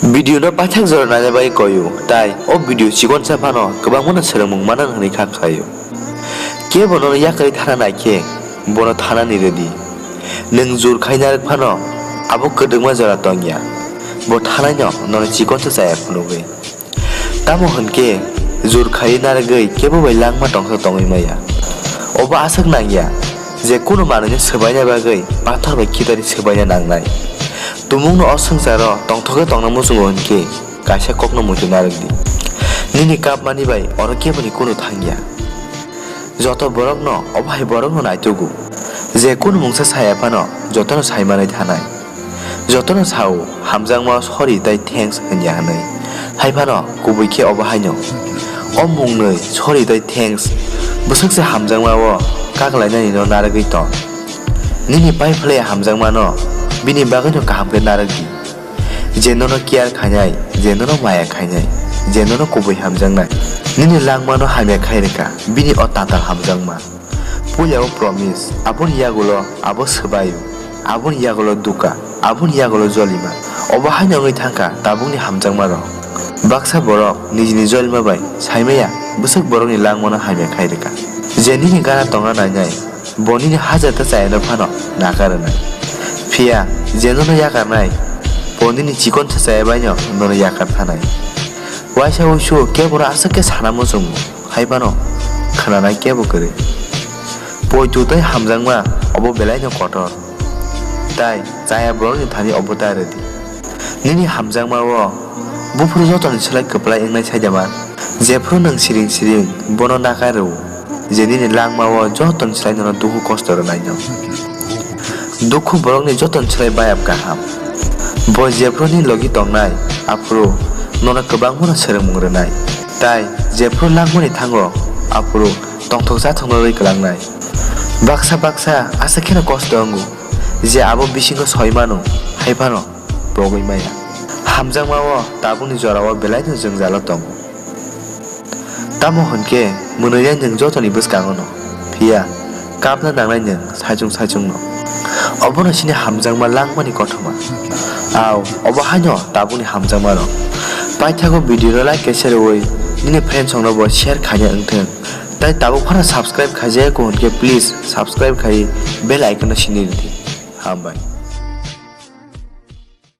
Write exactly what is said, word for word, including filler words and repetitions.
Video no paithak jora naina bagwi koyo, tai o video chikonsa phano kwbangma no swrwngmung mana hwnwi kha khlaio. Kebo nono yakarwi thana naikhe, bono thana ni rwdi. Nwng jur khai narwk phano abo kwdwkma jora tongya, bo thanaino nono chikonsa chaya phunugwi. Tamo hwnkhe jur khaiwi narwgwi kebo bai langma tongthok tongwi maya. Obo aswk nangya je kunu manwino swbaina bagwi pathor bai khitari swbaina nangnai. Tumungno o swngcharo tongthokhe tongna muchungo hwnkhe kaisa kokno muitu narwkdi. Nini kapmani bai oro keboni kunu thangya. Joto borokno obo hai borokno naitugo. Je kunu mungsa saya phano jotono saimanwi thanai. Jotono sao, hamjakma sorry tai thanks hwnya hwnwi. Hai phano kubui khe obo haino. O mungnwi sorry tai thanks bwswk se hamjakma o kak lainani no narwgwi tong. Nini pai phlai hamjakma no bini bagwi no kaham khe narwk di. Je nono care khainai, je nono maya khainai, je nono kubui hamjaknai. Nini langma no hamya khai rwkha, bini o tatal hamjakma. Puila o promise, aboni yagulo abo swbaio, aboni yagulo duka, aboni yagulo jolima. Obo haino wngwi thangkha tabukni hamjakma rok. Baksa borok nijini jolima bai saimaya bwswk borokni langmano hamya khai rwkha. Je nini gana tongna nainai, bo nini hajar ta chayano phano nakar rwnai. Phiya je nono yakarnai, bo nini chikonsa chaya baino nono yakar thanai. Waisa wuisu keboro aswk khe sana muchungo. Hai phano khwnanai kebo kwrwi. Poito tei hamjakma obo belaino kotor. Tai chaya borokni thani obo ta rwdi. Nini hamjakma o buphuru jotoni slai kwplai wngnai saida man. Jephru nwng siring siring bono nakai rw, je nini langma o jotoni slai nono dukhu kosto rwnaino. Dukhu borokni jotoni slai bayap kaham. Bo jephru nini logi tongnai, aphuru nono kwbangmano swrwngmung rwnai. Tai jephru langmani thango, aphuru tongthok chathokno rwi kwlangnai. Baksa baksa aswk kheno kosto wngo, je abo bisingo soi mano, hai phano pogwi maya. Hamjakma o tabukni jora o belaino jwngjalo tongo. Tamo hwnkhe mwnwinai nwng jotoni bwskango no, phiya kapna nangnai nwng saichung saichung no. Obono chini hamjakma langmani kothoma. Au, obo haino tabukni hamjakma rok. Paithago video no like kaisa rwui nini friends rokno bo share khaina wngthwng. Tai tabuk phano subscribe khaijaya kho hwnkhe please subscribe khai bell icon no sini rwdi. Hambai.